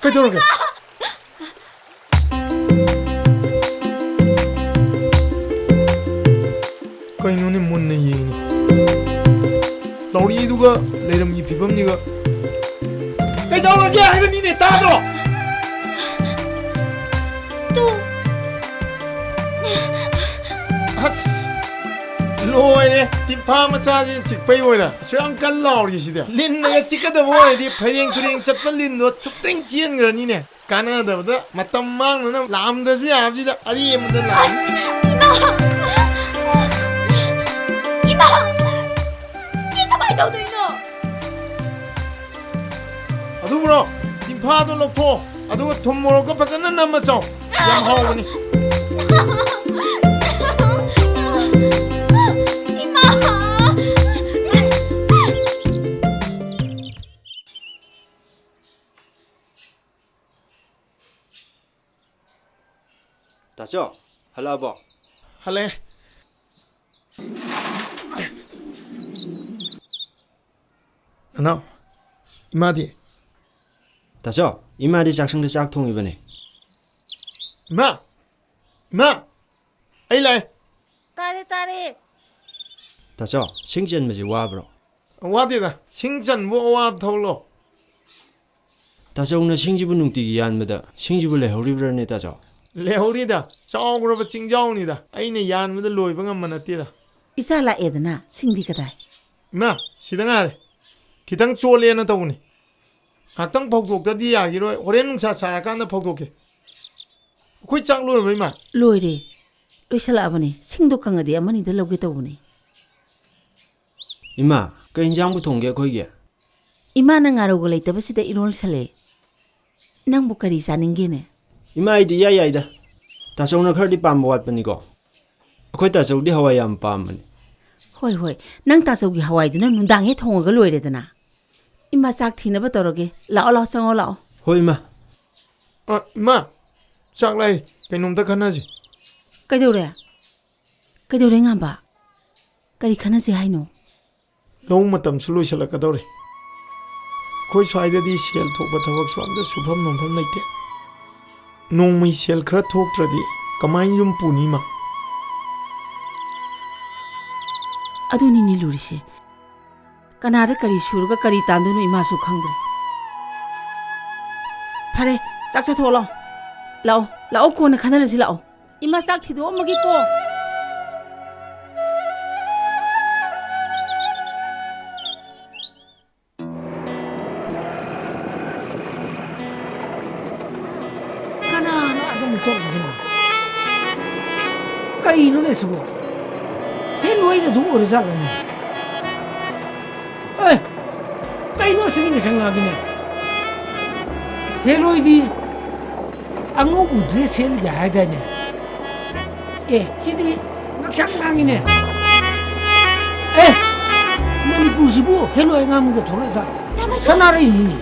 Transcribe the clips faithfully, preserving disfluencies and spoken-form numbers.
ꯀꯩꯗꯧꯔꯒꯦ? ꯀꯩꯅꯣꯅꯦ ꯃꯨꯟꯅ ꯌꯦꯡꯉꯤ? ꯂꯥꯎꯔꯤꯗꯨꯒ ꯂꯩꯔꯝꯒꯤ ꯐꯤꯕꯝꯁꯤꯒ꯫ ꯀꯩꯗꯧꯔꯒꯦ ꯍꯥꯏꯕꯅꯤꯅꯦ, ꯇꯥꯗ꯭ꯔꯣ? ꯇꯨ꯫ ꯑꯁ! ꯂꯣꯏꯔꯦ! ꯇꯤꯟꯐꯥ ꯃꯆꯥꯁꯦ ꯆꯤꯛꯄꯩ ꯑꯣꯏꯅ ꯑꯁꯨꯛ ꯌꯥꯝ ꯀꯟꯅ ꯂꯥꯎꯔꯤꯁꯤꯗꯤ꯫ ꯂꯤꯟꯅꯒ ꯑꯁ! ꯆꯤꯛꯀꯗꯕ ꯑꯣꯏꯔꯗꯤ ꯐꯩꯔꯦꯡ ꯇꯨꯔꯦꯡ ꯆꯠꯄ ꯂꯤꯟꯗꯣ ꯆꯨꯞꯇ꯭ꯔꯤꯡ ꯆꯦꯟꯈ꯭ꯔꯅꯤꯅꯦ꯫ ꯀꯥꯟꯅꯗꯕꯗ ꯃꯇꯝ ꯃꯥꯡꯅꯅꯕ ꯂꯥꯝꯗ꯭ꯔꯁꯨ ꯌꯥꯕꯁꯤꯗ ꯑꯔꯦꯝꯕꯗ ꯂꯥꯝ- ꯑꯁ! ꯏꯃꯥ! ꯏꯃꯥ! ꯁꯤ ꯀꯃꯥꯏ ꯇꯧꯗꯣꯏꯅꯣ? ꯑꯗꯨꯕꯨꯔꯣ, ꯇꯤꯟꯐꯥꯗꯣ ꯂꯧꯊꯣꯛꯑꯣ, ꯑꯗꯨꯒ ꯊꯨꯝ ꯃꯣꯔꯣꯛꯀ ꯐꯖꯅ ꯅꯝꯃ ꯆꯥꯎ꯫ ꯌꯥꯝ ꯍꯥꯎꯕꯅꯤ꯫ ꯏꯃꯥ! ꯆꯣ, ꯍꯜꯂꯛꯑꯕꯣ? ꯍꯜꯂꯛꯑꯦ꯫ ꯅꯅꯥꯎ, ꯏꯃꯥꯗꯤ? ꯇꯥꯆꯧ, ꯏꯃꯥꯗꯤ ꯆꯥꯛꯁꯪꯗ ꯆꯥꯛ ꯊꯣꯡꯉꯤꯕꯅꯦ꯫ ꯏꯃꯥ! ꯏꯃꯥ! ꯑꯩ ꯂꯥꯛꯑꯦ꯫ ꯇꯥꯔꯦ, ꯇꯥꯔꯦ꯫ ꯇꯥꯆꯧ, ꯁꯤꯡ ꯆꯟꯕꯁꯤ ꯋꯥꯕ꯭ꯔꯣ? ꯋꯥꯗꯦꯗ, ꯁꯤꯡ ꯆꯟꯕꯨ ꯑꯋꯥꯕ ꯊꯕꯛꯂꯣ? ꯇꯥꯆꯧꯅ ꯁꯤꯡꯁꯤꯕꯨ ꯅꯨꯡꯇꯤꯒꯤ ꯌꯥꯟꯕꯗ ꯁꯤꯡꯁꯤꯕꯨ ꯂꯩꯍꯧꯔꯤꯕ꯭ꯔꯥꯅꯦ, ꯇꯥꯆꯧ? ꯂꯩꯍꯧꯔꯤꯗ, ꯆꯥꯎꯈ꯭ꯔꯕ ꯆꯤꯡꯖꯥꯎꯅꯤꯗ, ꯑꯩꯅ ꯌꯥꯟꯕꯗ ꯂꯣꯏꯕ ꯉꯝꯕ ꯅꯠꯇꯦꯗ꯫ ꯏꯆꯥ ꯂꯥꯛꯑꯦꯗꯅ, ꯁꯤꯡꯗꯤ ꯀꯗꯥꯏ? ꯏꯃꯥ, ꯁꯤꯗ ꯉꯥꯏꯔꯦ꯫ ꯈꯤꯇꯪ ꯆꯣꯠꯂꯦꯅ ꯇꯧꯕꯅꯤ꯫ ꯉꯥꯏꯍꯥꯛꯇꯪ ꯐꯧꯗꯣꯛꯇ꯭ꯔꯗꯤ ꯌꯥꯈꯤꯔꯣꯏ, ꯍꯣꯔꯦꯟ ꯅꯨꯡꯁꯥ ꯁꯥꯔꯀꯥꯟꯗ ꯐꯧꯗꯣꯛꯀꯦ꯫ ꯑꯩꯈꯣꯏ ꯆꯥꯛ ꯂꯣꯏꯔꯕ, ꯏꯃꯥ? ꯂꯣꯏꯔꯦ꯫ ꯂꯣꯏꯁꯜꯂꯛꯑꯕꯅꯦ꯫ ꯁꯤꯡꯗꯣ ꯀꯪꯉꯗꯤ ꯑꯃꯅꯤꯗ ꯂꯧꯒꯦ ꯇꯧꯕꯅꯦ꯫ ꯏꯃꯥ, ꯀꯩ ꯏꯟꯖꯥꯡꯕꯨ ꯊꯣꯡꯒꯦ ꯑꯩꯈꯣꯏꯒꯤ? ꯏꯃꯥꯅ ꯉꯥꯔꯧꯒ ꯂꯩꯇꯕꯁꯤꯗ ꯏꯔꯣꯜ ꯁꯜꯂꯦ꯫ ꯅꯪꯕꯨ ꯀꯔꯤ ꯆꯥꯅꯤꯡꯒꯦꯅꯦ? ꯏꯃꯥ, ꯑꯩꯗꯤ ꯏꯌꯥ ꯌꯥꯏꯗ꯫ ꯇꯥꯆꯧꯅ ꯈꯔꯗꯤ ꯄꯥꯝꯕ ꯋꯥꯠꯄꯅꯤꯀꯣ꯫ ꯑꯩꯈꯣꯏ ꯇꯥꯆꯧꯗꯤ ꯍꯋꯥꯏ ꯌꯥꯝ ꯄꯥꯝꯕꯅꯤ꯫ ꯍꯣꯏ, ꯍꯣꯏ꯫ ꯅꯪ ꯇꯥꯆꯧꯒꯤ ꯍꯋꯥꯏꯗꯨꯅ ꯅꯨꯡꯗꯥꯡ ꯍꯦꯛ ꯊꯣꯡꯉꯒ ꯂꯣꯏꯔꯦꯗꯅ꯫ ꯏꯃꯥ ꯆꯥꯛ ꯊꯤꯅꯕ ꯇꯧꯔꯒꯦ꯫ ꯂꯥꯛꯑꯣ, ꯂꯥꯛꯑꯣ, ꯆꯪꯉꯣ, ꯂꯥꯛꯑꯣ꯫ ꯍꯣꯏ, ꯏꯃꯥ꯫ ꯑ, ꯏꯃꯥ, ꯆꯥꯛ ꯂꯥꯏꯔꯤ꯫ ꯀꯩꯅꯣꯝꯇ ꯈꯟꯅꯁꯤ꯫ ꯀꯩꯗꯧꯔꯦ? ꯀꯩꯗꯧꯔꯦ, ꯉꯥꯟꯕ? ꯀꯔꯤ ꯈꯟꯅꯁꯤ ꯍꯥꯏꯅꯣ? ꯂꯧ ꯃꯇꯝꯁꯨ ꯂꯣꯏꯁꯤꯜꯂꯛꯀꯗꯧꯔꯦ꯫ ꯑꯩꯈꯣꯏ ꯁ꯭ꯋꯥꯏꯗꯗꯤ ꯁꯦꯜ ꯊꯣꯛꯄ ꯊꯕꯛꯁꯨ ꯑꯝꯇ ꯁꯨꯐꯝ ꯅꯣꯝꯐꯝ ꯂꯩꯇꯦ꯫ ꯅꯣꯡꯃꯩ ꯁꯦꯜ ꯈꯔ ꯊꯣꯛꯇ꯭ꯔꯗꯤ ꯀꯃꯥꯏꯅ ꯌꯨꯝ ꯄꯨꯅꯤ, ꯏꯃꯥ? ꯑꯗꯨꯅꯤꯅꯦ ꯂꯨꯔꯤꯁꯦ꯫ ꯀꯅꯥꯗ ꯀꯔꯤ ꯁꯨꯔꯒ ꯀꯔꯤ ꯇꯥꯟꯗꯣꯏꯅꯣ ꯏꯃꯥꯁꯨ ꯈꯪꯗ꯭ꯔꯦ꯫ ꯐꯔꯦ, ꯆꯥꯛ ꯆꯥꯊꯣꯛꯑꯣ, ꯂꯥꯛꯑꯣ꯫ ꯂꯥꯛꯑꯣ, ꯂꯥꯛꯑꯣ, ꯀꯣꯟꯅ ꯈꯟꯅꯔꯁꯤ, ꯂꯥꯛꯑꯣ꯫ ꯏꯃꯥ ꯆꯥꯛ ꯊꯤꯗꯣꯛꯑꯝꯃꯒꯦꯀꯣ꯫ ꯀꯅꯥꯅꯣ ꯑꯗꯨꯝ ꯇꯧꯔꯛꯏꯁꯤꯅ? ꯀꯩꯅꯣꯅꯦ ꯁꯤꯕꯣ? ꯍꯦꯂꯣꯏꯒ ꯑꯗꯨꯝ ꯑꯣꯏꯔꯖꯥꯠꯂꯅꯦ? ꯑꯦ! ꯀꯩꯅꯣ ꯁꯤꯒꯤ ꯉꯁꯪ ꯉꯥꯒꯤꯅꯦ? ꯍꯦꯂꯣꯏꯗꯤ ꯑꯉꯧꯕ ꯗ꯭ꯔꯦꯁ ꯁꯦꯠꯂꯤꯒ ꯍꯥꯏꯗꯥꯏꯅꯦ? ꯑꯦ, ꯁꯤꯗꯤ ꯉꯛꯁꯪ ꯉꯥꯡꯉꯤꯅꯦ꯫ ꯑꯦ, ꯃꯅꯤꯄꯨꯔꯁꯤꯕꯨ ꯍꯦꯂꯣꯏ ꯑꯉꯥꯡꯕꯤꯒ ꯊꯣꯛꯂꯛꯏ ꯖꯥꯠꯂꯣ? ꯇꯥꯃꯣ! ꯁꯅꯥꯔꯩꯅꯤꯅꯦ꯫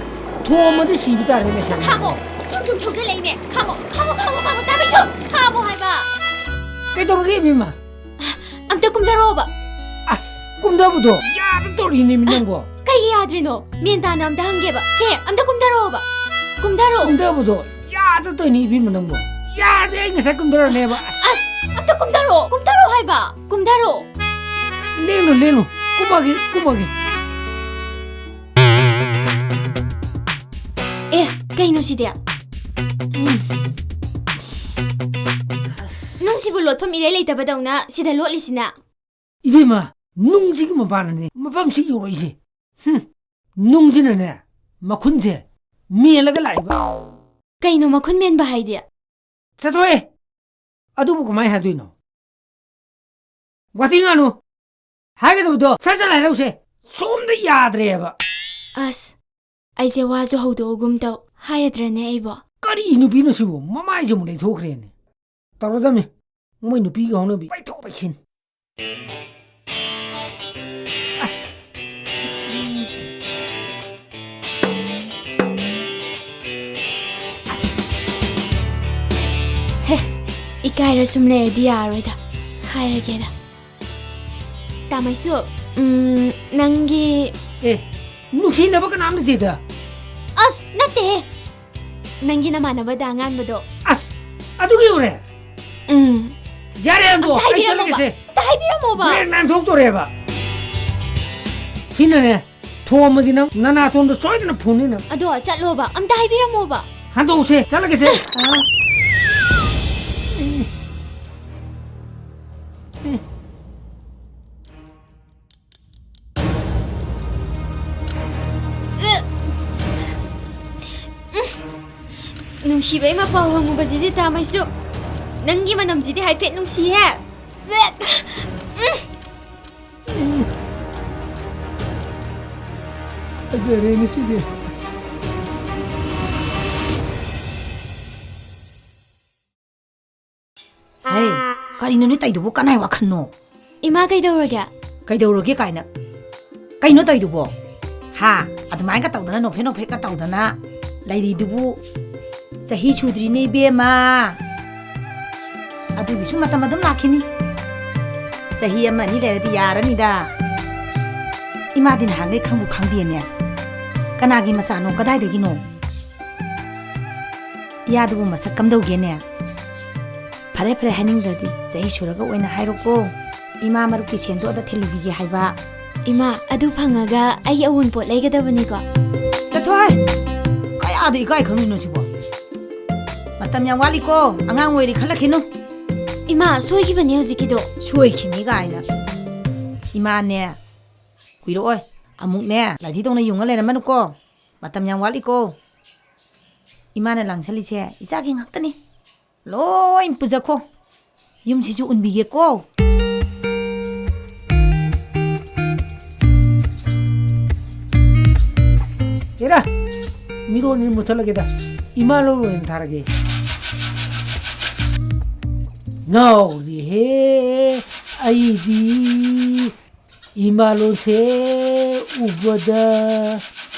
ꯊꯣꯝꯃꯗꯤ ꯁꯤꯕ ꯇꯥꯔꯦ ꯂꯩꯁꯥꯕꯤ꯫ ꯈꯥꯝꯃꯣ! ꯁꯨꯝ ꯁꯨꯝ ꯊꯧꯖꯜꯂꯛꯏꯅꯦ꯫ ꯈꯥꯝꯃꯣ, ꯈꯥꯝꯃꯣ, ꯈꯥꯝꯃꯣ, ꯈꯥꯝꯃꯣ, ꯇꯥꯕꯤꯁꯨ! ꯈꯥꯝꯃꯣ ꯍꯥꯏꯕ! ꯀꯩꯗꯧꯔꯒꯦ, ꯏꯕꯦꯝꯃ? ꯑꯝꯇ ꯀꯨꯝꯊꯔꯛꯑꯣꯕ꯫ ꯑꯁ, ꯀꯨꯝꯊꯕꯗꯣ ꯌꯥꯗ ꯇꯧꯔꯤꯅꯦꯃꯤ ꯅꯪꯕꯣ꯫ ꯀꯩꯒꯤ ꯌꯥꯗ꯭ꯔꯤꯅꯣ? ꯃꯦꯟ ꯇꯥꯅ ꯑꯝꯇ ꯍꯪꯒꯦꯕ꯫ ꯁꯦ, ꯑꯝꯇ ꯀꯨꯝꯊꯔꯛꯑꯣꯕ꯫ ꯀꯨꯝꯊꯔꯛꯑꯣ꯫ ꯀꯨꯝꯊꯕꯗꯣ ꯌꯥꯗ ꯇꯧꯔꯤꯅꯦ ꯏꯕꯦꯝꯃ ꯅꯪꯕꯣ꯫ ꯌꯥꯔꯗꯤ ꯑꯩ ꯉꯁꯥꯏ ꯀꯨꯝꯊꯔꯛꯑꯅꯦꯕ꯫ ꯑꯁ꯫ ꯑꯁ, ꯑꯝꯇ ꯀꯨꯝꯊꯔꯛꯑꯣ꯫ ꯀꯨꯝꯊꯔꯛꯑꯣ ꯍꯥꯏꯕ꯫ ꯀꯨꯝꯊꯔꯛꯑꯣ꯫ ꯂꯦꯡꯅꯨ, ꯂꯦꯡꯅꯨ꯫ ꯀꯨꯝꯃꯒꯦ, ꯀꯨꯝꯃꯒꯦ꯫ ꯑꯦ, ꯀꯩꯅꯣ ꯁꯤꯗꯤ? ꯎꯝ꯫ ꯑꯁ꯫ ꯅꯨꯡꯁꯤꯕꯨ ꯂꯣꯠꯐꯝ ꯏꯔꯩ ꯂꯩꯇꯕꯗꯧꯅ ꯁꯤꯗ ꯂꯣꯠꯂꯤꯁꯤꯅ? ꯏꯕꯦꯝꯃ, ꯅꯨꯡꯁꯤꯒꯤ ꯃꯄꯥꯟꯅꯅꯦ ꯃꯐꯝꯁꯤ ꯌꯧꯔꯛꯏꯁꯦ꯫ ꯍꯨꯝ, ꯅꯨꯡꯁꯤꯅꯅꯦ ꯃꯈꯨꯟꯁꯦ ꯃꯦꯜꯂꯒ ꯂꯥꯛꯏꯕ꯫ ꯀꯩꯅꯣ ꯃꯈꯨꯟ ꯃꯦꯟꯕ ꯍꯥꯏꯗꯤ? ꯆꯠꯊꯣꯛꯑꯦ! ꯑꯗꯨꯕꯨ ꯀꯃꯥꯏ ꯍꯥꯏꯗꯣꯏꯅꯣ? ꯋꯥꯊꯤ ꯉꯥꯡꯅꯨ! ꯍꯥꯏꯒꯗꯕꯗꯣ ꯁꯠ ꯁꯠ ꯍꯥꯏꯔꯛꯎꯁꯦ꯫ ꯁꯣꯝꯗ ꯌꯥꯗ꯭ꯔꯦꯕ꯫ ꯑꯁ, ꯑꯩꯁꯦ ꯋꯥꯁꯨ ꯍꯧꯗꯣꯛꯎꯒꯨꯝ ꯇꯧ꯫ ꯍꯥꯏꯔꯗ꯭ꯔꯅꯦ ꯑꯩꯕꯣ? ꯀꯔꯤ ꯅꯨꯄꯤꯅꯣ ꯁꯤꯕꯨ? ꯃꯃꯥꯏꯁꯦ ꯑꯃꯨꯛ ꯂꯩꯊꯣꯛꯈ꯭ꯔꯦꯅꯦ꯫ ꯇꯧꯔꯗꯝꯅꯤ ꯃꯣꯏ ꯅꯨꯄꯤꯒꯤ ꯍꯧꯅꯕꯤ ꯄꯩꯊꯣꯛ ꯄꯩꯁꯤꯟ꯫ ꯑꯁ꯫ ꯍꯦ, ꯏꯀꯥꯏꯔ ꯁꯨꯝ ꯂꯩꯔꯗꯤ ꯌꯥꯔꯣꯏꯗ꯫ ꯍꯥꯏꯔꯒꯦꯗ꯫ ꯇꯥꯃꯩꯁꯨ, ꯎꯝ, ꯅꯪꯒꯤ ꯑꯦ, ꯅꯨꯡꯁꯤꯅꯕ ꯀꯅꯥꯝ ꯂꯩꯇꯦꯗ꯫ ꯑꯁ, ꯅꯠꯇꯦꯍꯦ꯫ ꯅꯪꯒꯤ ꯅꯃꯥꯟꯅꯕꯗ ꯑꯉꯥꯟꯕꯗꯣ꯫ ꯑꯁ, ꯑꯗꯨꯒꯤ ꯌꯧꯔꯦ? ꯎꯝ꯫ ꯌꯥꯔꯦ, ꯑꯟꯗꯣ, ꯑꯝꯇ ꯑꯩ ꯍꯥꯏꯕꯤꯔꯝꯃꯣꯕ꯫ ꯆꯠꯂꯒꯦꯁꯦ꯫ ꯑꯝꯇ ꯍꯥꯏꯕꯤꯔꯝꯃꯣꯕ꯫ ꯕ꯭ꯔꯦꯛ ꯅꯥꯟꯊꯣꯛꯇꯣꯔꯦꯕ꯫ ꯁꯤꯅꯅꯦ, ꯊꯣꯝꯃꯗꯤ ꯅꯪ ꯅꯅꯥꯇꯣꯟꯗꯣ ꯁꯣꯏꯗꯅ ꯐꯨꯅꯤ ꯅꯪ꯫ ꯑꯗꯣ ꯆꯠꯂꯣꯕ, ꯑꯝꯇ ꯍꯥꯏꯕꯤꯔꯝꯃꯣꯕ꯫ ꯍꯟꯗꯣꯛꯎꯁꯦ, ꯆꯠꯂꯒꯦꯁꯦ꯫ ꯑꯥ꯫ ꯅꯨꯡꯁꯤꯕꯩ ꯃꯄꯥꯎ ꯍꯪꯉꯨꯕꯁꯤꯗꯤ ꯇꯥꯃꯩꯁꯨ꯫ ꯅꯪꯒꯤ ꯃꯅꯝꯁꯤꯗꯤ ꯍꯥꯏꯐꯦꯠ ꯅꯨꯡꯁꯤꯍꯦ꯫ ꯐꯖꯔꯦꯅꯦ ꯁꯤꯗꯤ꯫ ꯍꯦ, ꯀꯔꯤꯅꯣꯅꯦ ꯇꯧꯏꯗꯨꯕꯨ? ꯀꯅꯥꯏ ꯋꯥꯈꯜꯅꯣ? ꯏꯃꯥ, ꯀꯩꯗꯧꯔꯒꯦ? ꯀꯩꯗꯧꯔꯒꯦ ꯀꯥꯏꯅ? ꯀꯩꯅꯣ ꯇꯧꯏꯗꯨꯕꯣ? ꯍꯥ? ꯑꯗꯨꯃꯥꯏꯅꯒ ꯇꯧꯗꯅ, ꯅꯣꯛꯐꯦꯠ ꯅꯣꯛꯐꯦꯠꯀ ꯇꯧꯗꯅ ꯂꯩꯔꯤꯗꯨꯕꯨ? ꯆꯍꯤ ꯁꯨꯗ꯭ꯔꯤꯅꯦ ꯏꯕꯦꯝꯃ꯫ ꯑꯗꯨꯒꯤꯁꯨ ꯃꯇꯝ ꯑꯗꯨꯝ ꯂꯥꯛꯈꯤꯅꯤ꯫ ꯆꯍꯤ ꯑꯃ ꯑꯅꯤ ꯂꯩꯔꯗꯤ ꯌꯥꯔꯅꯤꯗ꯫ ꯏꯃꯥꯗꯤ ꯅꯍꯥꯟꯈꯩ ꯈꯪꯕꯨ ꯈꯪꯗꯦꯅꯦ꯫ ꯀꯅꯥꯒꯤ ꯃꯆꯥꯅꯣ, ꯀꯗꯥꯏꯗꯒꯤꯅꯣ? ꯏꯌꯥꯗꯨꯕꯨ ꯃꯁꯛ ꯀꯝꯗꯧꯒꯦꯅꯦ? ꯐꯔꯦ, ꯐꯔꯦ, ꯍꯥꯏꯅꯤꯡꯗ꯭ꯔꯗꯤ ꯆꯍꯤ ꯁꯨꯔꯒ ꯑꯣꯏꯅ ꯍꯥꯏꯔꯣꯀꯣ꯫ ꯏꯃꯥ ꯃꯔꯨꯞꯀꯤ ꯁꯦꯟꯗꯣ ꯑꯗ ꯊꯤꯜꯂꯨꯈꯤꯒꯦ ꯍꯥꯏꯕ꯫ ꯏꯃꯥ, ꯑꯗꯨ ꯐꯪꯉꯒ ꯑꯩꯒꯤ ꯑꯋꯨꯟꯄꯣꯠ ꯂꯩꯒꯗꯕꯅꯤꯀꯣ꯫ ꯆꯠꯊꯣꯛꯍꯦ! ꯀꯌꯥꯗ ꯏꯀꯥꯏ ꯈꯪꯉꯤꯅꯣ ꯁꯤꯕꯣ? ꯃꯇꯝ ꯌꯥꯝ ꯋꯥꯠꯂꯤꯀꯣ, ꯑꯉꯥꯡ ꯑꯣꯏꯔꯤ ꯈꯜꯂꯛꯈꯤꯅꯨ꯫ ꯏꯃꯥ, ꯁꯣꯏꯈꯤꯕꯅꯦ ꯍꯧꯖꯤꯛꯀꯤꯗꯣ꯫ ꯁꯣꯏꯈꯤꯅꯤ ꯀꯥꯏꯅ꯫ ꯏꯃꯥꯅꯦ, ꯀꯨꯏꯔꯛꯑꯣꯏ꯫ ꯑꯃꯨꯛꯅꯦ, ꯂꯥꯏꯙꯤꯗꯧꯅ ꯌꯨꯡꯉ ꯂꯩꯔꯝꯃꯅꯨꯀꯣ꯫ ꯃꯇꯝ ꯌꯥꯝ ꯋꯥꯠꯂꯤꯀꯣ꯫ ꯏꯃꯥꯅ ꯂꯥꯡꯁꯜꯂꯤꯁꯦ ꯏꯆꯥꯒꯤ ꯉꯥꯛꯇꯅꯤ꯫ ꯂꯣꯏ ꯄꯨꯖꯈꯣ꯫ ꯌꯨꯝꯁꯤꯁꯨ ꯎꯟꯕꯤꯒꯦꯀꯣ꯫ ꯑꯦꯔꯥ, ꯃꯤꯔꯣꯟꯁꯤ ꯃꯨꯠꯊꯠꯂꯒꯦꯗ꯫ ꯏꯃꯥ ꯂꯣꯟ ꯑꯣꯏꯅ ꯊꯥꯔꯒꯦ꯫ ꯉꯥꯎꯔꯦꯍꯦ ꯑꯩꯗꯤ ꯏꯃꯥ ꯂꯣꯟꯁꯦ ꯎꯕꯗ꯫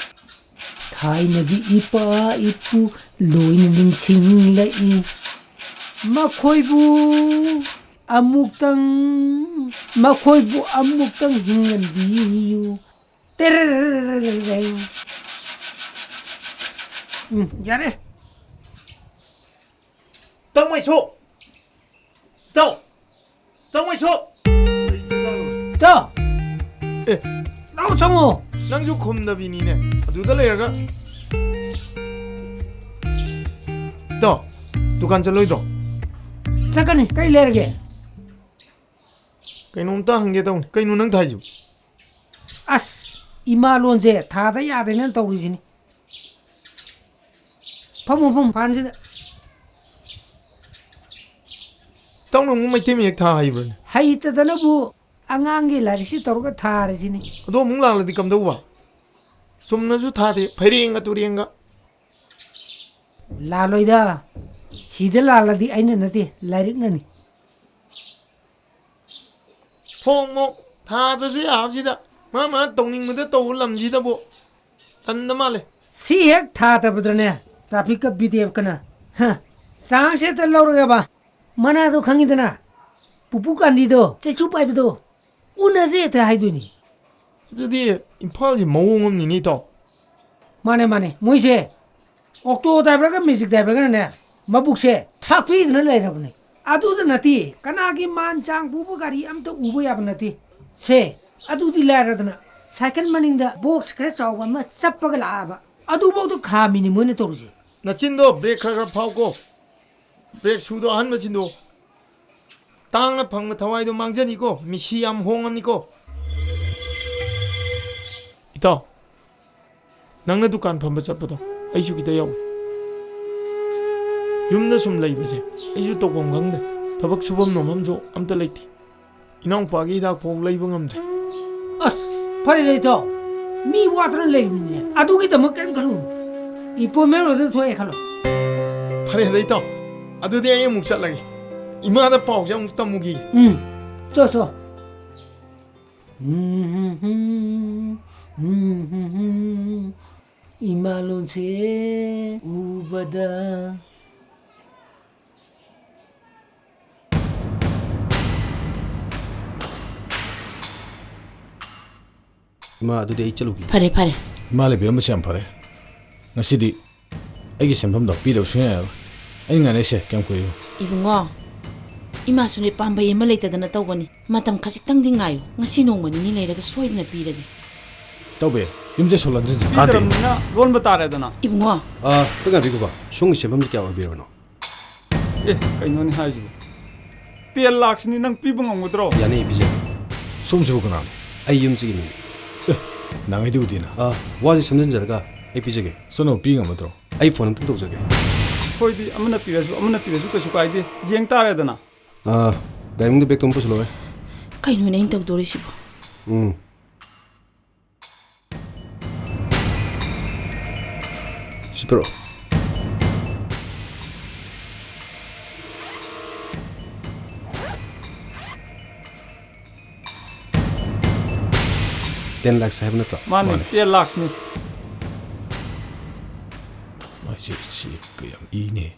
ꯊꯥꯏꯅꯒꯤ ꯏꯄꯥ ꯏꯄꯨ ꯂꯣꯏꯅ ꯅꯤꯡꯁꯤꯡꯂꯛꯏ꯫ ꯃꯈꯣꯏꯕꯨ ꯑꯃꯨꯛꯇꯪ, ꯃꯈꯣꯏꯕꯨ ꯑꯃꯨꯛꯇꯪ ꯍꯤꯡꯍꯟꯕꯤꯌꯨ꯫ ꯇꯦꯔꯦꯔꯦꯔꯦꯔꯦꯔꯦ꯫ ꯎꯝ, ꯌꯥꯔꯦ꯫ ꯇꯧꯃꯩꯁꯨ! ꯏꯇꯥꯎ! ꯇꯧꯃꯩꯁꯨ! ꯏꯇꯥꯎ! ꯑꯦ! ꯂꯥꯎ ꯆꯪꯉꯣ! ꯅꯪꯁꯨ ꯈꯨꯝꯗꯕꯤꯅꯤꯅꯦ꯫ ꯑꯗꯨꯗ ꯂꯩꯔꯒ꯫ ꯏꯇꯥꯎ, ꯗꯨꯀꯥꯟ ꯆꯠꯂꯣꯏꯗ꯭ꯔꯣ? ꯆꯠꯀꯅꯤ꯫ ꯀꯩ ꯂꯩꯔꯒꯦ? ꯀꯩꯅꯣꯝꯇ ꯍꯪꯒꯦ ꯇꯧꯅꯤ꯫ ꯀꯩꯅꯣ ꯅꯪ ꯊꯥꯏꯁꯤꯕꯨ? ꯑꯁ! ꯏꯃꯥ ꯂꯣꯟꯁꯦ ꯊꯥꯗ ꯌꯥꯗꯦꯅ ꯇꯧꯔꯤꯁꯤꯅꯤ꯫ ꯐꯝꯃꯨ, ꯐꯝꯃꯨ, ꯐꯥꯟꯁꯤꯗ꯫ ꯇꯧꯅ ꯑꯃꯨꯛ ꯃꯩꯇꯩ ꯃꯌꯦꯛ ꯊꯥ ꯍꯩꯕ꯭ꯔꯅꯦ? ꯍꯩꯇꯗꯅꯕꯨ ꯑꯉꯥꯡꯒꯤ ꯂꯥꯏꯔꯤꯛꯁꯤ ꯇꯧꯔꯒ ꯊꯥꯔꯤꯁꯤꯅꯤ꯫ ꯑꯗꯣ ꯑꯃꯨꯛ ꯂꯥꯜꯂꯗꯤ ꯀꯝꯗꯧꯕ? ꯆꯨꯝꯅꯁꯨ ꯊꯥꯗꯦ, ꯐꯩꯔꯦꯡꯒ ꯇꯨꯔꯦꯡꯒ꯫ ꯂꯥꯜꯂꯣꯏꯗ꯫ ꯁꯤꯗ ꯂꯥꯜꯂꯗꯤ ꯑꯩꯅ ꯅꯠꯇꯦ, ꯂꯥꯏꯔꯤꯛꯅꯅꯤ꯫ ꯊꯣꯡ ꯃꯣꯛ ꯊꯥꯗ꯭ꯔꯁꯨ ꯌꯥꯕꯁꯤꯗ, ꯃꯥ ꯃꯥ ꯇꯧꯅꯤꯡꯕꯗ ꯇꯧꯕ ꯂꯝꯁꯤꯗꯕꯨ ꯇꯟꯗ ꯃꯥꯜꯂꯦ꯫ ꯁꯤ ꯍꯦꯛ ꯊꯥꯗꯕꯗꯅꯦ, ꯇ꯭ꯔꯥꯐꯤꯛꯀ ꯕꯤꯗꯦꯞꯀꯅ꯫ ꯍ, ꯆꯥꯟꯁ ꯍꯦꯛꯇ ꯂꯧꯔꯒꯕ꯫ ꯃꯅꯥꯗꯣ ꯈꯪꯉꯤꯗꯅ? ꯄꯨꯄꯨ ꯀꯥꯟꯗꯤꯗꯣ, ꯆꯩꯁꯨ ꯄꯥꯏꯕꯗꯣ꯫ ꯎꯅꯁꯦ ꯍꯦꯛꯇ ꯍꯥꯏꯗꯣꯏꯅꯤ꯫ ꯑꯗꯨꯗꯤ ꯏꯝꯐꯥꯜꯁꯦ ꯃꯑꯣꯡ ꯑꯃꯅꯤꯅꯦ, ꯏꯇꯥꯎ꯫ ꯃꯥꯅꯦ, ꯃꯥꯅꯦ꯫ ꯃꯣꯏꯁꯦ ꯑꯣꯛꯇꯣ ꯗ꯭ꯔꯥꯏꯚꯔꯒ ꯃꯦꯖꯤꯛ ꯗ꯭ꯔꯥꯏꯚꯔꯒꯅꯅꯦ, ꯃꯕꯨꯛꯁꯦ ꯊꯥꯛꯄꯤꯗꯅ ꯂꯩꯔꯕꯅꯦ꯫ ꯑꯗꯨꯗ ꯅꯠꯇꯦ, ꯀꯅꯥꯒꯤ ꯃꯥꯟ ꯆꯥꯡ ꯄꯨꯕ ꯒꯥꯔꯤ ꯑꯝꯇ ꯎꯕ ꯌꯥꯕ ꯅꯠꯇꯦ꯫ ꯁꯦ, ꯑꯗꯨꯗꯤ ꯂꯥꯏꯔꯗꯅ, ꯁꯥꯏꯀꯜ ꯃꯅꯤꯡꯗ ꯕꯣꯛꯁ ꯈꯔ ꯆꯥꯎꯕ ꯑꯃ ꯆꯞꯄꯒ ꯂꯥꯛꯑꯕ꯫ ꯑꯗꯨꯐꯥꯎꯗ ꯈꯥꯝꯃꯤꯅꯤ ꯃꯣꯏꯅ ꯇꯧꯔꯤꯁꯦ꯫ ꯅꯆꯤꯟꯗꯣ ꯕ꯭ꯔꯦꯛ ꯈꯔ ꯈꯔ ꯐꯥꯎꯀꯣ꯫ ꯕ꯭ꯔꯦꯛ ꯁꯨꯗꯣ ꯑꯍꯟꯕ ꯁꯤꯟꯗꯣ꯫ ꯇꯥꯡꯅ ꯐꯪꯕ ꯊꯋꯥꯏꯗꯣ ꯃꯥꯡꯖꯅꯤꯀꯣ, ꯃꯤꯁꯤ ꯌꯥꯝ ꯍꯣꯡꯉꯝꯅꯤꯀꯣ꯫ ꯏꯇꯥꯎ, ꯅꯪꯅ ꯗꯨꯀꯥꯟ ꯐꯝꯕ ꯆꯠꯄꯗꯣ ꯑꯩꯁꯨ ꯈꯤꯇ ꯌꯥꯎꯏ꯫ ꯌꯨꯝꯗ ꯁꯨꯝ ꯂꯩꯕꯁꯦ ꯑꯩꯁꯨ ꯇꯧꯐꯝ ꯈꯪꯗ꯭ꯔꯦ꯫ ꯊꯕꯛ ꯁꯨꯐꯝ ꯅꯣꯝꯐꯝꯁꯨ ꯑꯝꯇ ꯂꯩꯇꯦ꯫ ꯏꯅꯥꯎꯄꯥꯒꯤ ꯍꯤꯗꯥꯛ ꯐꯥꯎ ꯂꯩꯕ ꯉꯝꯗ꯭ꯔꯦ꯫ ꯑꯁ, ꯐꯔꯦꯗ ꯏꯇꯥꯎ, ꯃꯤ ꯋꯥꯠꯇꯅ ꯂꯩꯔꯤꯃꯤꯅꯦ, ꯑꯗꯨꯒꯤꯗꯃꯛ ꯀꯔꯤꯝ ꯈꯜꯂꯨꯅꯨ꯫ ꯑꯦꯄꯣꯏꯟꯃꯦꯟ ꯑꯣꯔꯗꯔ ꯊꯣꯛꯑꯦ ꯈꯜꯂꯣ꯫ ꯐꯔꯦꯗ ꯏꯇꯥꯎ, ꯑꯗꯨꯗꯤ ꯑꯩ ꯑꯃꯨꯛ ꯆꯠꯂꯒꯦ꯫ ꯏꯃꯥꯗ ꯄꯥꯎꯁꯦ ꯑꯃꯨꯛ ꯇꯝꯃꯨꯒꯦ꯫ ꯎꯝ, ꯆꯣ, ꯆꯣ꯫ ꯏꯃꯥ ꯂꯣꯟꯁꯦ ꯎꯕꯗ꯫ ꯏꯃꯥ, ꯑꯗꯨꯗꯤ ꯑꯩ ꯆꯠꯂꯨꯈꯤꯒꯦ꯫ ꯐꯔꯦ, ꯐꯔꯦ꯫ ꯏꯃꯥ ꯂꯩꯕꯤꯔꯝꯕꯁꯦ ꯌꯥꯝ ꯐꯔꯦ꯫ ꯉꯁꯤꯗꯤ ꯑꯩꯒꯤ ꯁꯦꯟꯐꯝꯗꯣ ꯄꯤꯗꯕ ꯁꯨꯡꯌꯥ ꯌꯥꯔꯣꯏ꯫ ꯑꯩꯅ ꯉꯥꯏꯅꯔꯤꯁꯦ ꯀꯌꯥꯝ ꯀꯨꯏꯔꯦ? ꯏꯕꯨꯡꯉꯣ, ꯏꯃꯥꯁꯨꯅꯦ ꯄꯥꯝꯕꯩ ꯑꯃ ꯂꯩꯇꯗꯅ ꯇꯧꯕꯅꯤ꯫ ꯃꯇꯝ ꯈꯖꯤꯛꯇꯪꯗꯤ ꯉꯥꯏꯌꯨ꯫ ꯉꯁꯤ ꯅꯣꯡꯃ ꯅꯤꯅꯤ ꯂꯩꯔꯒ ꯁꯣꯏꯗꯅ ꯄꯤꯔꯒꯦ꯫ ꯇꯧꯕꯦ, ꯌꯨꯝꯁꯦ ꯁꯣ ꯂꯣꯟꯁꯤꯟꯁꯤ꯫ ꯄꯤꯗ꯭ꯔꯕꯅꯤꯅ ꯂꯣꯟꯕ ꯇꯥꯔꯦꯗꯅ꯫ ꯏꯕꯨꯡꯉꯣ꯫ ꯑꯥ, ꯑꯝꯇ ꯉꯥꯏꯕꯤꯈꯣꯕ꯫ ꯁꯣꯝꯒꯤ ꯁꯦꯟꯐꯝꯁꯤ ꯀꯌꯥ ꯑꯣꯏꯕꯤꯔꯕꯅꯣ? ꯑꯦ, ꯀꯩꯅꯣꯅꯦ ꯍꯥꯏꯁꯤꯕꯣ? ꯇꯦꯟ ꯂꯥꯛꯁꯅꯤ, ꯅꯪ ꯄꯤꯕ ꯉꯝꯒꯗ꯭ꯔꯣ? ꯌꯥꯅꯤ, ꯑꯩ ꯄꯤꯖꯒꯦ꯫ ꯁꯣꯝꯁꯤꯕꯨ ꯀꯅꯥꯅꯣ? ꯑꯩ ꯌꯨꯝꯁꯤꯒꯤ ꯃꯤꯅꯤ꯫ ꯑꯦ, ꯅꯍꯥꯟꯉꯩꯗꯤ ꯎꯗꯦꯅ꯫ ꯑꯥ, ꯋꯥꯁꯤ ꯁꯝꯖꯤꯟꯖꯔꯒ ꯑꯩ ꯄꯤꯖꯒꯦ꯫ ꯁꯣꯝꯅ ꯄꯤ ꯉꯝꯃꯗ꯭ꯔꯣ? ꯑꯩ ꯐꯣꯟ ꯑꯝꯇꯪ ꯇꯧꯖꯒꯦ꯫ ꯑꯩꯈꯣꯏꯗꯤ ꯑꯃꯅ ꯄꯤꯔꯁꯨ, ꯑꯃꯅ ꯄꯤꯔꯁꯨ ꯀꯩꯁꯨ ꯀꯥꯏꯗꯦ꯫ ꯌꯦꯡ ꯇꯥꯔꯦꯗꯅ꯫ ꯑꯥ, ꯗꯥꯏꯃꯟꯒꯤ ꯕꯦꯒꯇꯣ ꯑꯃ ꯄꯨꯁꯤꯜꯂꯛꯑꯣ꯫ ꯀꯩꯅꯣꯅꯦ ꯑꯩꯅ ꯇꯧꯗꯣꯔꯤꯁꯤꯕꯣ? ꯎꯝ꯫ ꯁꯤ ꯄꯤꯔꯛꯑꯣ꯫ ꯇꯦꯟ ꯂꯥꯛꯁ ꯍꯥꯏꯕ ꯅꯠꯇ꯭ꯔꯣ? ꯃꯥꯅꯦ, ꯃꯥꯅꯦ꯫ ꯇꯦꯟ ꯂꯥꯛꯁꯅꯤ꯫ ꯃꯥꯏꯁꯦ ꯁꯤ ꯀꯌꯥꯝ ꯏꯅꯦ꯫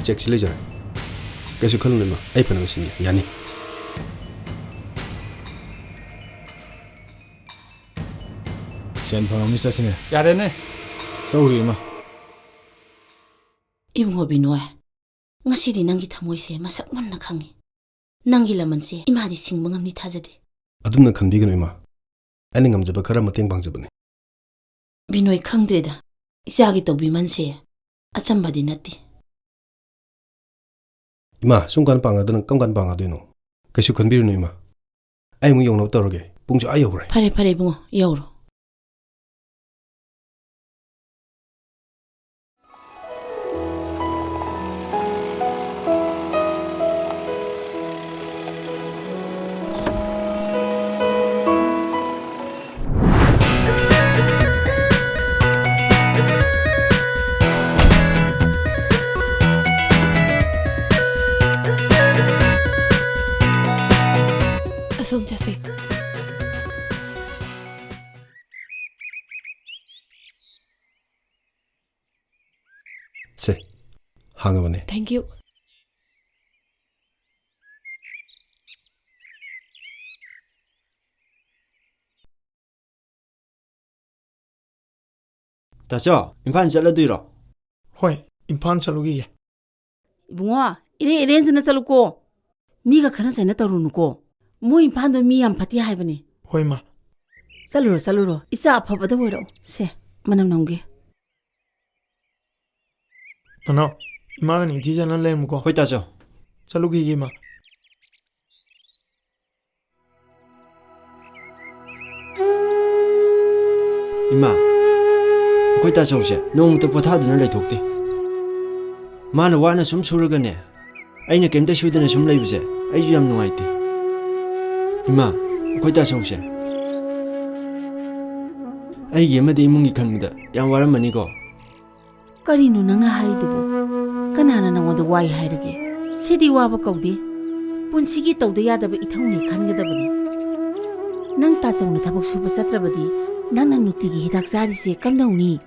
ꯆꯦꯛꯁꯤ ꯂꯩꯖꯔꯦ꯫ ꯀꯩꯁꯨ ꯈꯜꯂꯨꯅꯨ, ꯏꯃꯥ꯫ ꯑꯩ ꯐꯅꯕ ꯁꯤꯟꯒꯦ꯫ ꯌꯥꯅꯤ꯫ ꯁꯦꯟ ꯐꯪꯉꯝꯅꯤ, ꯆꯠꯁꯤꯅꯦ꯫ ꯌꯥꯔꯦꯅꯦ꯫ ꯆꯧꯔꯤ, ꯏꯃꯥ꯫ ꯏꯕꯨꯡꯉꯣ ꯕꯤꯅꯣꯏ, ꯉꯁꯤꯗꯤ ꯅꯪꯒꯤ ꯊꯃꯣꯏꯁꯦ ꯃꯁꯛ ꯃꯨꯟꯅ ꯈꯪꯉꯤ꯫ ꯅꯪꯒꯤ ꯂꯃꯟꯁꯦ ꯏꯃꯥꯗꯤ ꯁꯤꯡꯕ ꯉꯝꯅꯤ ꯊꯥꯖꯗꯦ꯫ ꯑꯗꯨꯝꯅ ꯈꯟꯕꯤꯒꯅꯨ, ꯏꯃꯥ꯫ ꯑꯩꯅ ꯉꯝꯖꯕ ꯈꯔ ꯃꯇꯦꯡ ꯄꯥꯡꯖꯕꯅꯤ꯫ ꯕꯤꯅꯣꯏ, ꯈꯪꯗ꯭ꯔꯦꯗ, ꯏꯆꯥꯒꯤ ꯇꯧꯕꯤꯃꯜꯁꯦ ꯑꯆꯝꯕꯗꯤ ꯅꯠꯇꯦ꯫ ꯏꯃꯥ, ꯁꯨꯝ ꯀꯥꯟ ꯄꯥꯡꯉꯗꯅ ꯀꯔꯝ ꯀꯥꯟ ꯄꯥꯡꯉꯗꯣꯏꯅꯣ? ꯀꯩꯁꯨ ꯈꯟꯕꯤꯔꯨꯅꯨ, ꯏꯃꯥ꯫ ꯑꯩ ꯑꯃꯨꯛ ꯌꯧꯅꯕ ꯇꯧꯔꯒꯦ꯫ ꯄꯨꯡꯁꯨ ꯑꯥ ꯌꯧꯈ꯭ꯔꯦ꯫ ꯐꯔꯦ, ꯐꯔꯦ, ꯏꯕꯨꯡꯉꯣ, ꯌꯧꯔꯣ꯫ ꯑꯁꯣꯝ ꯆꯠꯁꯦ꯫ ꯁꯦ, ꯍꯥꯡꯉꯕꯅꯦ꯫ Thank you꯫ ꯇꯥꯆꯧ, ꯏꯝꯐꯥꯜ ꯆꯠꯂꯗꯣꯏꯔꯣ? ꯍꯣꯏ, ꯏꯝꯐꯥꯜ ꯆꯠꯂꯨꯈꯤꯒꯦ꯫ ꯏꯕꯨꯡꯉꯣ, ꯏꯔꯦꯟ ꯏꯔꯦꯟꯖꯅ ꯆꯠꯂꯨꯀꯣ꯫ ꯃꯤꯒ ꯈꯠꯅ ꯆꯩꯅ ꯇꯧꯔꯨꯅꯨꯀꯣ꯫ ꯃꯣꯏ ꯏꯝꯐꯥꯜꯗꯣ ꯃꯤ ꯌꯥꯝ ꯐꯠꯇꯦ ꯍꯥꯏꯕꯅꯦ꯫ ꯍꯣꯏ, ꯃꯥ꯫ ꯆꯠꯂꯨꯔꯣ, ꯆꯠꯂꯨꯔꯣ꯫ ꯏꯆꯥ ꯑꯐꯕꯗ ꯑꯣꯏꯔꯛꯑꯣ꯫ ꯁꯦ, ꯃꯅꯝ ꯅꯝꯒꯦ꯫ ꯅꯅꯥꯎ, ꯏꯃꯥꯒ ꯅꯤꯡꯊꯤꯖꯅ ꯂꯩꯔꯝꯃꯨꯀꯣ꯫ ꯍꯣꯏ, ꯇꯥꯆꯧ꯫ ꯆꯠꯂꯨꯈꯤꯒꯦ, ꯏꯃꯥ꯫ ꯏꯃꯥ, ꯑꯩꯈꯣꯏ ꯇꯥꯆꯧꯁꯦ ꯅꯣꯡꯃꯇ ꯄꯣꯊꯥꯗꯨꯅ ꯂꯩꯊꯣꯛꯇꯦ꯫ ꯃꯥꯅ ꯋꯥꯅ ꯁꯨꯝ ꯁꯨꯔꯒꯅꯦ, ꯑꯩꯅ ꯀꯩꯝꯇ ꯁꯨꯗꯅ ꯁꯨꯝ ꯂꯩꯕꯁꯦ ꯑꯩꯁꯨ ꯌꯥꯝ ꯅꯨꯡꯉꯥꯏꯇꯦ꯫ ꯏꯃꯥ, ꯑꯩꯈꯣꯏ ꯇꯥꯆꯧꯁꯦ ꯑꯩꯒꯤ ꯑꯃꯗꯤ ꯏꯃꯨꯡꯒꯤ ꯈꯟꯕꯗ ꯌꯥꯝ ꯋꯥꯔꯝꯃꯅꯤꯀꯣ꯫ ꯀꯔꯤꯅꯣ ꯅꯪꯅ ꯍꯥꯏꯔꯤꯗꯨꯕꯨ? ꯀꯅꯥꯅ ꯅꯉꯣꯟꯗ ꯋꯥꯏ ꯍꯥꯏꯔꯒꯦ? ꯁꯤꯗꯤ ꯋꯥꯕ ꯀꯧꯗꯦ꯫ ꯄꯨꯟꯁꯤꯒꯤ ꯇꯧꯗ ꯌꯥꯗꯕ ꯏꯊꯧꯅꯤ ꯈꯟꯒꯗꯕꯅꯤ꯫ ꯅꯪ ꯇꯥꯆꯧꯅ ꯊꯕꯛ ꯁꯨꯕ ꯆꯠꯇ꯭ꯔꯕꯗꯤ ꯅꯪꯅ ꯅꯨꯡꯇꯤꯒꯤ ꯍꯤꯗꯥꯛ ꯆꯥꯔꯤꯁꯦ ꯀꯝꯗꯧꯅꯤ?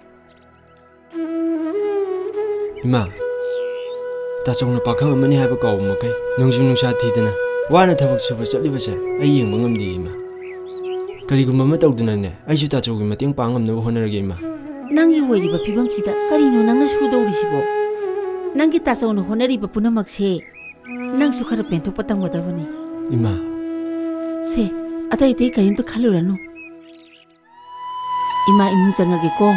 ꯏꯃꯥ, ꯇꯥꯆꯧꯅ ꯄꯥꯈꯪ ꯑꯃꯅꯤ ꯍꯥꯏꯕ ꯀꯥꯎꯕ ꯃꯈꯩ ꯅꯣꯡꯖꯨ ꯅꯨꯡꯁꯥ ꯊꯤꯗꯅ ꯋꯥꯅ ꯊꯕꯛ ꯁꯨꯕ ꯆꯠꯂꯤꯕꯁꯦ ꯑꯩ ꯌꯦꯡꯕ ꯉꯝꯗꯦ, ꯏꯃꯥ꯫ ꯀꯔꯤꯒꯨꯝꯕ ꯑꯃ ꯇꯧꯗꯨꯅꯅꯦ, ꯑꯩꯁꯨ ꯇꯥꯆꯧꯒꯤ ꯃꯇꯦꯡ ꯄꯥꯡ ꯉꯝꯅꯕ ꯍꯣꯠꯅꯔꯒꯦ, ꯏꯃꯥ꯫ ꯅꯪꯒꯤ ꯑꯣꯏꯔꯤꯕ ꯐꯤꯕꯝꯁꯤꯗ ꯀꯔꯤꯅꯣ ꯅꯪꯅ ꯁꯨꯗꯧꯔꯤꯁꯤꯕꯣ? ꯅꯪꯒꯤ ꯇꯥꯆꯧꯅ ꯍꯣꯠꯅꯔꯤꯕ ꯄꯨꯝꯅꯃꯛꯁꯦ ꯅꯪꯁꯨ ꯈꯔ ꯄꯦꯟꯊꯣꯛꯄ ꯇꯝꯒꯗꯕꯅꯤ꯫ ꯏꯃꯥ꯫ ꯁꯦ, ꯑꯇꯩ ꯑꯇꯩ ꯀꯔꯤꯝꯇ ꯈꯜꯂꯨꯔꯅꯨ꯫ ꯏꯃꯥ ꯏꯃꯨꯡ ꯆꯪꯉꯒꯦꯀꯣ꯫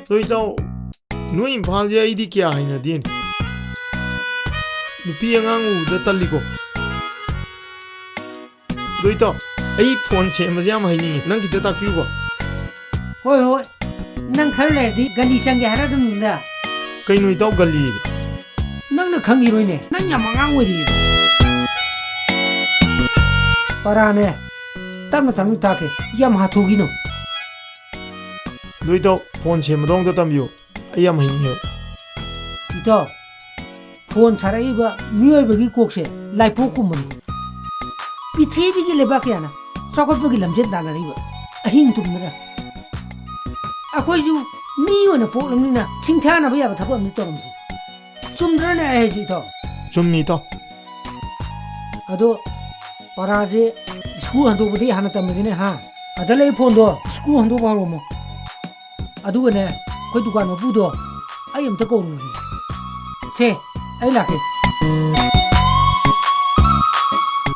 ꯑꯗꯣ ꯏꯇꯥꯎ, ꯅꯣꯏ ꯏꯝꯐꯥꯜꯁꯦ ꯑꯩꯗꯤ ꯀꯌꯥ ꯍꯩꯅꯗꯦꯅꯦ꯫ ꯅꯨꯄꯤ ꯑꯉꯥꯡ ꯎꯕꯗ ꯇꯜꯂꯤꯀꯣ꯫ ꯑꯗꯣ ꯏꯇꯥꯎ, ꯑꯩ ꯐꯣꯟ ꯁꯦꯝꯕꯁꯦ ꯌꯥꯝ ꯍꯩꯅꯤꯡꯉꯤ, ꯅꯪ ꯈꯤꯇ ꯇꯥꯛꯄꯤꯌꯨꯀꯣ꯫ ꯍꯣꯏ, ꯍꯣꯏ, ꯅꯪ ꯈꯔ ꯂꯩꯔꯗꯤ ꯒꯂꯤ ꯆꯪꯒꯦ ꯍꯥꯏꯔꯗꯝꯅꯤꯗ꯫ ꯀꯩꯅꯣ ꯏꯇꯥꯎ, ꯒꯂꯤ? ꯅꯪꯅ ꯈꯪꯈꯤꯔꯣꯏꯅꯦ, ꯅꯪ ꯌꯥꯝ ꯑꯉꯥꯡ ꯑꯣꯏꯔꯤꯌꯦ꯫ ꯄꯔꯥꯅꯦ, ꯇꯞꯅ ꯇꯞꯅ ꯇꯥꯛꯀꯦ, ꯌꯥꯝ ꯍꯥꯊꯨꯒꯤꯅꯣ꯫ ꯑꯗꯨ ꯏꯇꯥꯎ, ꯐꯣꯟ ꯁꯦꯝꯕꯗꯣ ꯑꯝꯇ ꯇꯝꯕꯤꯌꯨ, ꯑꯩ ꯌꯥꯝ ꯍꯩꯅꯤꯡꯉꯦꯕ꯫ ꯏꯇꯥꯎ, ꯐꯣꯟ ꯁꯥꯔꯛꯏꯕ ꯃꯤꯑꯣꯏꯕꯒꯤ ꯀꯣꯛꯁꯦ ꯂꯥꯏꯄꯣꯛꯀꯨꯝꯕꯅꯤ꯫ ꯄ꯭ꯔꯤꯊꯤꯕꯤꯒꯤ ꯂꯩꯕꯥꯛ ꯀꯌꯥꯅ ꯆꯥꯎꯈꯠꯄꯒꯤ ꯂꯝꯖꯦꯜ ꯇꯥꯟꯅꯔꯤꯕ ꯑꯍꯤꯡ ꯇꯨꯝꯗꯅ꯫ ꯑꯩꯈꯣꯏꯁꯨ ꯃꯤ ꯑꯣꯏꯅ ꯄꯣꯛꯂꯕꯅꯤꯅ ꯁꯤꯡꯊꯥꯅꯕ ꯌꯥꯕ ꯊꯕꯛ ꯑꯃꯗꯤ ꯇꯧꯔꯝꯁꯤ꯫ ꯆꯨꯝꯗ꯭ꯔꯅꯦ ꯑꯩ ꯍꯥꯏꯁꯤ, ꯏꯇꯥꯎ? ꯆꯨꯝꯃꯤ, ꯏꯇꯥꯎ꯫ ꯑꯗꯣ ꯄꯔꯥꯁꯦ ꯁ꯭ꯀ꯭ꯔꯨ ꯍꯟꯗꯣꯛꯄꯗꯒꯤ ꯍꯥꯟꯅ ꯇꯝꯃꯁꯤꯅꯦ, ꯍꯥ? ꯑꯗ ꯂꯩ ꯐꯣꯟꯗꯣ, ꯁ꯭ꯀ꯭ꯔꯨ ꯍꯟꯗꯣꯛꯄ ꯍꯧꯔꯝꯃꯣ꯫ ꯑꯗꯨꯒꯅꯦ, ꯑꯩꯈꯣꯏ ꯗꯨꯀꯥꯟ ꯃꯄꯨꯗꯣ ꯑꯩ ꯑꯝꯇ ꯀꯧꯔꯨꯒꯦ꯫ ꯁꯦ, ꯑꯩ ꯂꯥꯛꯀꯦ꯫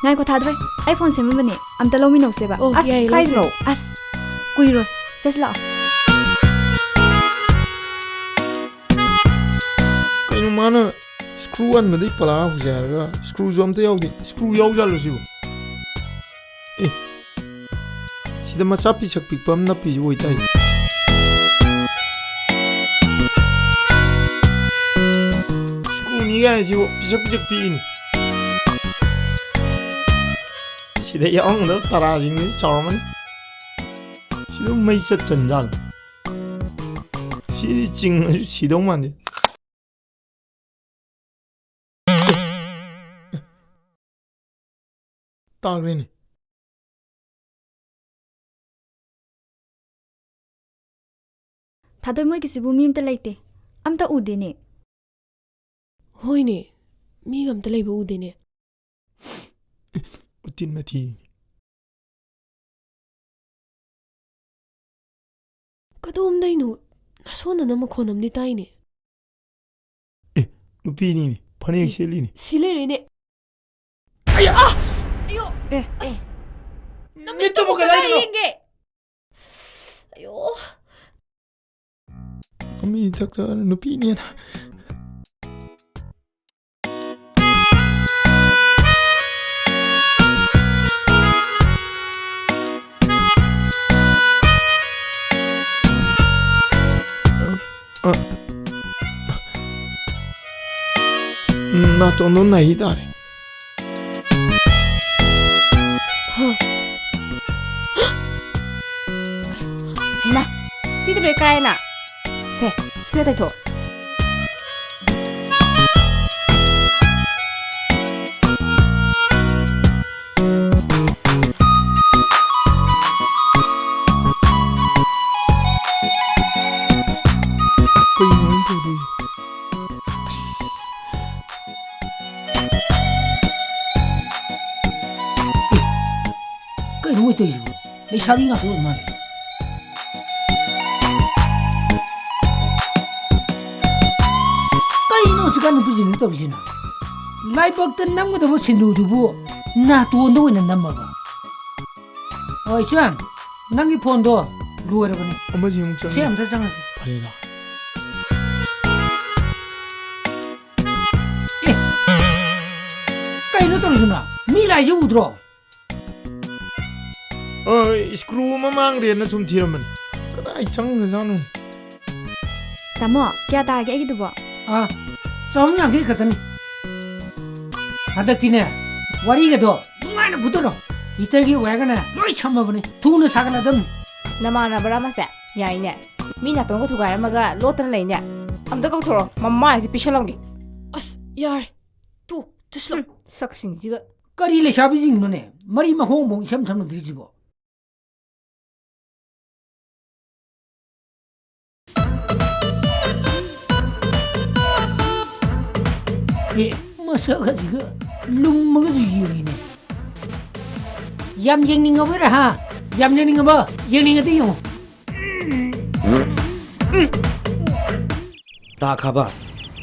ꯉꯥꯏꯈꯣ, ꯊꯥꯗꯣꯏ, ꯑꯩ ꯐꯣꯟ ꯁꯦꯝꯃꯝꯕꯅꯦ, ꯑꯝꯇ ꯂꯧꯃꯤꯟꯅꯧꯁꯦꯕ꯫ ꯑꯣ, ꯑꯁ, ꯌꯥꯏꯌꯦ, ꯀꯥꯏꯗꯅꯣ? ꯂꯧꯁꯦ꯫ ꯑꯁ, ꯀꯨꯏꯔꯣꯏ, ꯆꯠꯁꯤ ꯂꯥꯛꯑꯣ꯫ ꯀꯩꯅꯣ ꯃꯥꯅ ꯁ꯭ꯀ꯭ꯔꯨ ꯍꯟꯕꯗꯩ ꯄꯔꯥ ꯍꯧꯖꯩ ꯍꯥꯏꯔꯒ ꯁ꯭ꯀ꯭ꯔꯨꯁꯨ ꯑꯝꯇ ꯌꯥꯎꯗꯦ꯫ ꯁ꯭ꯀ꯭ꯔꯨ ꯌꯥꯎꯖꯥꯠꯂꯣ ꯁꯤꯕꯨ? ꯑꯦ, ꯁꯤꯗ ꯃꯆꯥ ꯄꯤꯁꯛ ꯄꯤꯛꯄ ꯑꯃ ꯅꯞꯄꯤꯁꯤ ꯑꯣꯏꯇꯥꯏ꯫ ꯁ꯭ꯀ꯭ꯔꯨꯅꯤ ꯀꯥꯏꯅ ꯁꯤꯕꯨ ꯄꯤꯁꯛ ꯄꯤꯁꯛ ꯄꯤꯛꯏꯅꯤ꯫ ꯁꯤꯗ ꯌꯥꯎꯔꯝꯒꯗꯕ ꯇꯔꯥꯁꯤꯡꯁꯤ ꯆꯥꯎꯔꯝꯃꯅꯤ꯫ ꯁꯤꯗ ꯃꯩ ꯆꯠ ꯆꯟꯖꯥꯠꯂꯣ? ꯁꯤꯗꯤ ꯆꯤꯡꯉꯁꯨ ꯁꯤꯗꯧ ꯃꯥꯟꯗꯦ꯫ ꯇꯥꯈ꯭ꯔꯦꯅꯦ꯫ ꯊꯥꯗꯣꯏ, ꯃꯣꯏꯒꯤꯁꯤꯕꯨ ꯃꯤ ꯑꯝꯇ ꯂꯩꯇꯦ, ꯑꯝꯇ ꯎꯗꯦꯅꯦ꯫ ꯍꯣꯏꯅꯦ, ꯃꯤꯒ ꯑꯝꯇ ꯂꯩꯕ ꯎꯗꯦꯅꯦ꯫ ꯎꯇꯤꯟ ꯃꯊꯤ꯫ ꯀꯗꯣꯝꯗꯩꯅꯣ ꯅꯁꯣꯟꯅꯅ ꯃꯈꯣꯟ ꯑꯃꯗꯤ ꯇꯥꯏꯅꯦ꯫ ꯑꯦ, ꯅꯨꯄꯤꯅꯤꯅꯦ, ꯐꯅꯦꯛ ꯁꯦꯠꯂꯤꯅꯦ꯫ ꯁꯤ ꯂꯩꯔꯦꯅꯦ꯫ ꯑꯌꯥ! ꯑꯁ! ꯑꯌꯣ! ꯑꯦ, ꯑꯦ꯫ ꯅꯃꯤꯠꯇꯨꯕꯨ ꯀꯗꯥꯏꯗꯅꯣ? ꯌꯦꯡꯒꯦ꯫ ꯑꯌꯣ! ꯃꯃꯤ ꯆꯥꯛ ꯆꯥꯔ ꯅꯨꯄꯤꯅꯦꯅ꯫ ꯑ, ꯅꯥꯇꯣꯟꯗꯣ ꯅꯥꯏ ꯇꯥꯔꯦ꯫ ꯍ꯫ ꯍꯩꯃꯥ, ꯁꯤꯗꯤ ꯂꯣꯏ ꯀꯥꯏꯔꯦꯅ꯫ ꯁꯦ, ꯁꯤꯃ ꯇꯩꯊꯣꯛ꯫ ꯀꯩꯅꯣ ꯑꯩꯅ ꯇꯧꯗꯣꯏꯁꯦ? ꯑꯁ꯫ ꯑꯦ, ꯀꯩꯅꯣ ꯃꯣꯏ ꯇꯧꯔꯤꯁꯤꯕꯣ? ꯂꯩꯁꯥꯕꯤ ꯉꯥꯛꯇ ꯑꯣꯏꯔ ꯃꯥꯜꯂꯦ꯫ ꯀꯩꯅꯣ ꯍꯧꯖꯤꯛꯀꯥꯟ ꯅꯨꯄꯤꯁꯤꯡꯅ ꯇꯧꯔꯤꯁꯤꯅ? ꯂꯥꯏꯕꯛꯇ ꯅꯝꯒꯗꯕ ꯁꯤꯟꯗꯨꯔꯗꯨꯕꯨ ꯅꯥꯇꯣꯟꯗ ꯑꯣꯏꯅ ꯅꯝꯃꯕ? ꯑꯣ, ꯏꯆꯟ, ꯅꯪꯒꯤ ꯐꯣꯟꯗꯣ ꯂꯣꯏꯔꯕꯅꯤ꯫ ꯑꯃꯁꯤ ꯑꯃꯨꯛ ꯆꯪꯉꯦ꯫ ꯁꯤ ꯑꯝꯇ ꯆꯪꯉꯒꯦ꯫ ꯐꯔꯦꯗ꯫ ꯑꯦ! ꯀꯩꯅꯣ ꯇꯧꯔꯤꯗꯨꯅ? ꯃꯤ ꯂꯥꯛꯏꯁꯦ ꯎꯗ꯭ꯔꯣ? ꯑ, ꯁ꯭ꯀ꯭ꯔꯨ ꯑꯃ ꯃꯥꯡꯈ꯭ꯔꯦꯅ ꯁꯨꯝ ꯊꯤꯔꯝꯕꯅꯤ꯫ ꯀꯗꯥꯏ ꯆꯪꯈ꯭ꯔꯖꯥꯠꯅꯣ? ꯇꯥꯃꯣ, ꯀꯌꯥ ꯇꯥꯔꯒꯦ ꯑꯩꯒꯤꯗꯨꯕꯣ? ꯑꯥ, ꯆꯍꯨꯝ ꯌꯥꯡꯈꯩ ꯈꯛꯇꯅꯤ꯫ ꯍꯟꯗꯛꯇꯤꯅꯦ, ꯋꯥꯔꯤꯒꯗꯣ ꯅꯨꯡꯉꯥꯏꯅ ꯐꯨꯊꯔꯣ꯫ ꯍꯤꯇꯔꯒꯤ ꯋꯥꯌꯔꯒꯅꯦ ꯂꯣꯏ ꯁꯝꯃꯕꯅꯤ꯫ ꯊꯨꯅ ꯁꯥꯒꯠꯂꯗꯝꯅꯤ꯫ ꯅꯃꯥꯟꯅꯕꯔꯥ ꯃꯁꯦ? ꯌꯥꯏꯅꯦ꯫ ꯃꯤ ꯅꯥꯇꯣꯟꯒ ꯊꯨꯒꯥꯏꯔꯝꯃꯒ ꯂꯣꯠꯇꯅ ꯂꯩꯅꯦ꯫ ꯑꯝꯇ ꯀꯧꯊꯣꯔꯛꯑꯣ, ꯃꯃꯥꯏꯁꯦ ꯄꯤꯁꯜꯂꯝꯒꯦ꯫ ꯑꯁ, ꯌꯥꯔꯦ꯫ ꯇꯨ, ꯆꯠꯁꯤꯜꯂꯣ꯫ ꯍꯨꯝ, ꯁꯛꯁꯤꯡꯁꯤꯒ꯫ ꯀꯔꯤ ꯂꯩꯁꯥꯕꯤꯁꯤꯡꯅꯣꯅꯦ? ꯃꯔꯤ ꯃꯈꯣꯡꯕꯧ ꯏꯁꯝ ꯁꯝꯅꯗ꯭ꯔꯤꯁꯤꯕꯣ? ꯑꯦ, ꯃꯁꯛ ꯑꯁꯤꯒ ꯂꯨꯝꯃꯒꯁꯨ ꯌꯦꯡꯉꯤꯅꯦ꯫ ꯌꯥꯝ ꯌꯦꯡꯅꯤꯡꯉꯕꯣꯏꯔꯦ, ꯍꯥ? ꯌꯥꯝ ꯌꯦꯡꯅꯤꯡꯉꯕꯣ? ꯌꯦꯡꯅꯤꯡꯉꯗꯤ ꯌꯦꯡꯉꯣ꯫ ꯇꯥꯈ꯭ꯔꯕ?